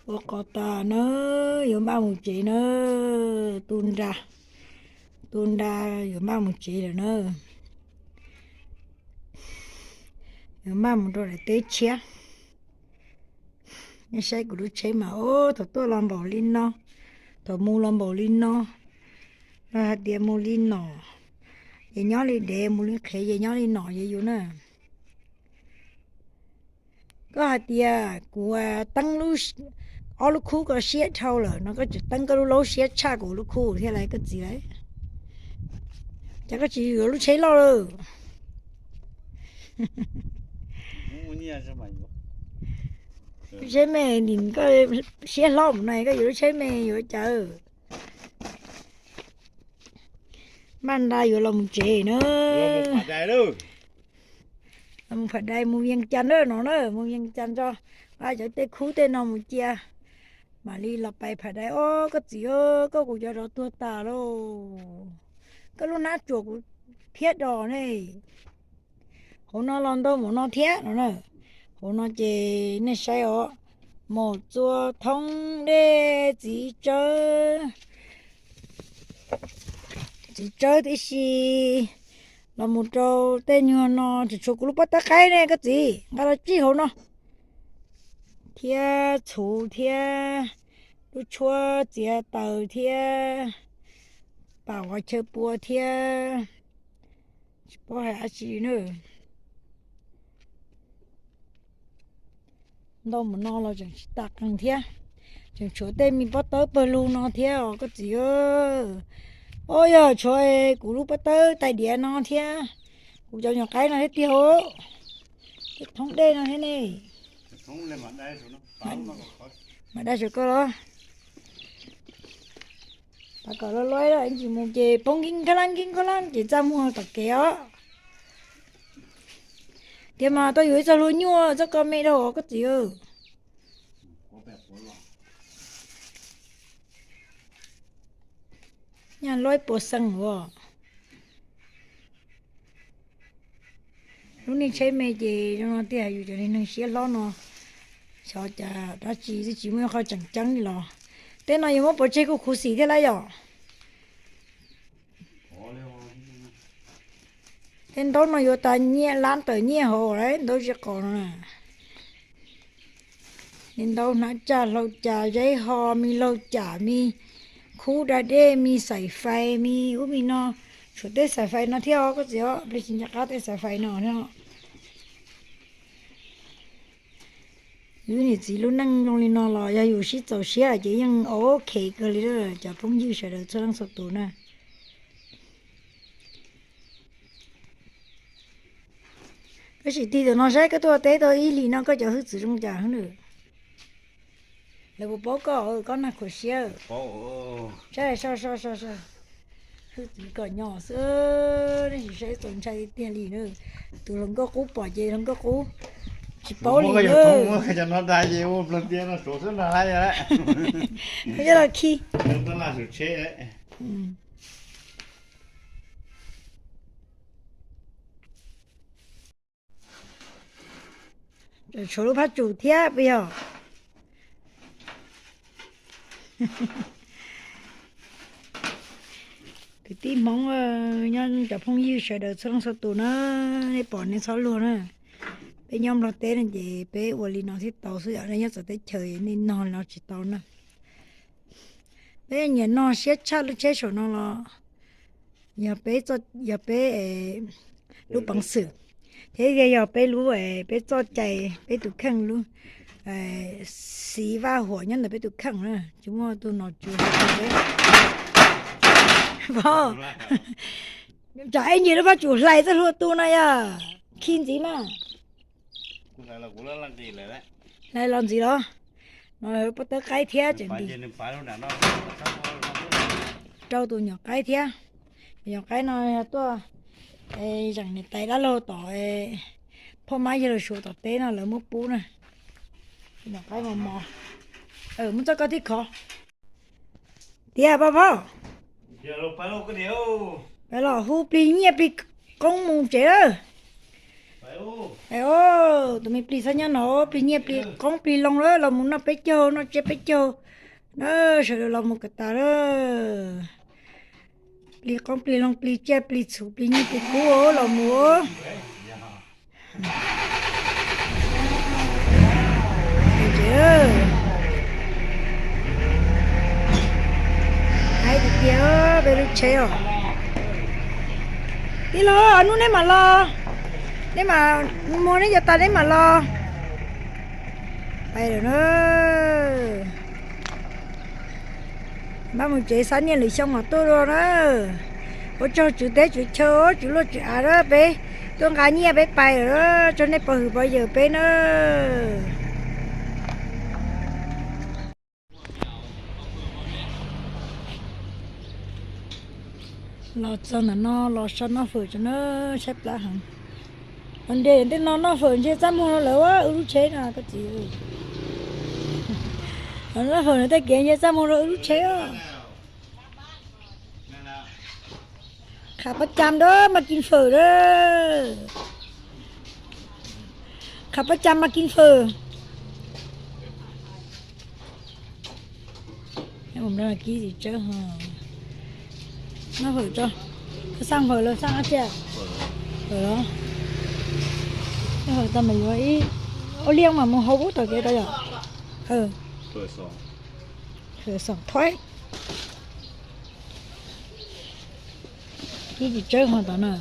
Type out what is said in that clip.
Ua qos tas na, yuav maj mus tsev na, tu nra, tu nra yuav maj mus tsev lawm na. Yuav maj mus rau daim teb tshiab. Nej saib kuv lub tsheb mas, o, thaum tuaj los npaum li no, thaum mus los npaum li no, los hais tias mus li no, ces nyob li dev, mus li qhev ces nyob li no ces yus na. Koj hais tias kuv teeb ob lub khub ko siab dhau lawm no, koj tseem teeb koj lub laub siab tshaj kuv lub khub thiab lauj koj txiv lauj. Cas koj tsis yuav lub tsheb loj lawm? Lub tsheb me nim koj siab hlob mus no koj yuav lub tsheb me yuav cas? Maj nra yuav los mus tsev na. Los mus Pham Dais, mus Vias Cas na no na, mus Vias Cas tso, nqa cov tej khub tej no mus cia, mam li los pais Pham Dais. Os koj txiv, koj kuv cov zov tuag tas lauj. Koj lub hnab tsuas kuv phiab dos ne. Hauv no los ntau mus no thiab no na. Hauv no ces nej saib os, maum txua thoob dej txiv tsawb, txiv tsawb tib si los mus rau tej nyuag no tseem tshuav kuv lub pob tawb qaib ne koj txiv, nqa los tsij hauv no thiab txhuv thiab lub tshuab txiav taws thiab pam qhov chaw pua thiab tsis paub hais dab tsi na. Ntau mus no los tseem tsis tas qees thiab, tseem tshuav tej me pob tawb pawg lug no thiab os koj txiv. Os yog tshuav kuv lub pob tawb tais diav no thiab, kuv cov nyuam qaib no thiab tiag, tej thoob dej no thiab ne. Mam dai saum koj los. Pab kom luaj luaj ib ntsis mus ces poob nkib khaub lab nkib khaub lab ces txaj muag tom kev os. Tiag mas tau yuav ib txoj hlua nyuaj txoj ko me dhau os koj txiv. Nyaj luaj ib puas xees os. Lub niag tsheb me ces zoo no tiag, yus cov niag neeg siab hlob no xyov cas dab tsi twb tsis muaj ib qho tseem ceeb li los. Tej no yuav muab pov tseg kuj khuv xim thiab lawm yom. Tej ntaub no yuav tas nyiaj lab tawm nyiaj hauv lawm, ntaub zeb qos no na. Me ntaub hnab tsaj hlau cas zeb ho, me laug cam, me khub da dej, me xaim fais, me ub me no. Tshuav tej xaim fais no thiab os koj txiv os, ple tsis nco qab tej xaim fais no thiab. Yus niam txiv lub neej zoo li no los yog yus sib txaus siab ces yeej ok kawg li lawm cov phooj ywg sawv daws txhua leej txhua tus na. Koj sim tig tam no saib koj tuaj teb tau ib hlis no koj cov hwj txwv zoo cas na. Lawv puas paub koj, koj nag khuav siab. Saib, so so so so. Hwj txwv kom nyo xwb, nej sim saib txaus ntshai tiag li na. Tus hluas nkauj qub pom ces hluas nkauj qub tsis paub li na. Cov no da ces ua plaws tias no suav xwb no hais yog lawm. Nyob los khi. Tab laj saum tsheb. Tshuav lub phab tsum thiab puas yog? Kwv tij Hmoob, nyob cov phooj ywg sawv daws txhua leej txhua tus na, nej pom nej txhob luag na. Peb nyob Nplog teb no ces peb ua li no thiaj tau xwb, yog nej nyob txawv teb chaws nej nog li no tsis tau na. Peb nyiam nog siab tshaj lub tsheb saum no los yog peb, yog peb lub peev xwm, thiab yog peb lub, peb txoj cai, peb tus kheej lub xiv vaj huam nyob ntawm peb tus kheej na, tsis muaj tus nom tswv hais peb. Tsam ib ntsis lub phab tsum hlais txoj hlua tu no yog khi ntxiv mas. Hlais los ntxiv los. No pob tawb qaib thiab tseem ntim rau tus nyuam qaib thiab. Nyuam qaib no yog tuaj zeem niam tais dab laug tom phauj Mab Yawg Laus Suav tom teb no lawv muab pub na. Nyuam qaib mos mos. Muab txoj koj tib khov. Tiag pab phauj. Pab los hu plig nyiaj plig qoob mus tsev lawm. Tus me plig xab nyob no, plig nyiaj plig qoob plig loo lawm, los mus noj peb caug, noj tsiab peb caug na, sawv daws los mus kom tas lawm. Plig qoob plig loo plig tsiaj plig txhu plig nyiaj plig kub los mus. Hais tias peb lub tsheb os. Tij laug, hnub neb mam los, neb mam muag neb cov tas neb mam los. Pais lawm na. Mam mus tsev, xab nyiaj lwm xyoo mam tuaj dua na. Ua tsaug tswv teb tswv chaw, tswv luaj tswv av na, peb tuaj nqa nyiaj peb pais lawm, tsaug nej pov hwm pov yawm peb na. Los txog ntawm no los so noj fawm tso na, tshaib plab heev. Los nres tej no noj fawm ntshe txaj muag rau lawv wb lub tsheb no koj txiv. Los noj fawm no tej kev ntshe txaj muag rau wb lub tsheb. Kham pab cam da mas kis fawm da. Kham pab cam mas kis fawm. Kib tsis tsawb ho. Noj fawm tso. Koj xaj fawm los xaj dab tsi? Fawm los. Noj fawm tau mas yuav ib ob liaj mas mus hau pub tom kev tau yom. Fawm xoom thoib. Kib tsis tsawb ho tod na.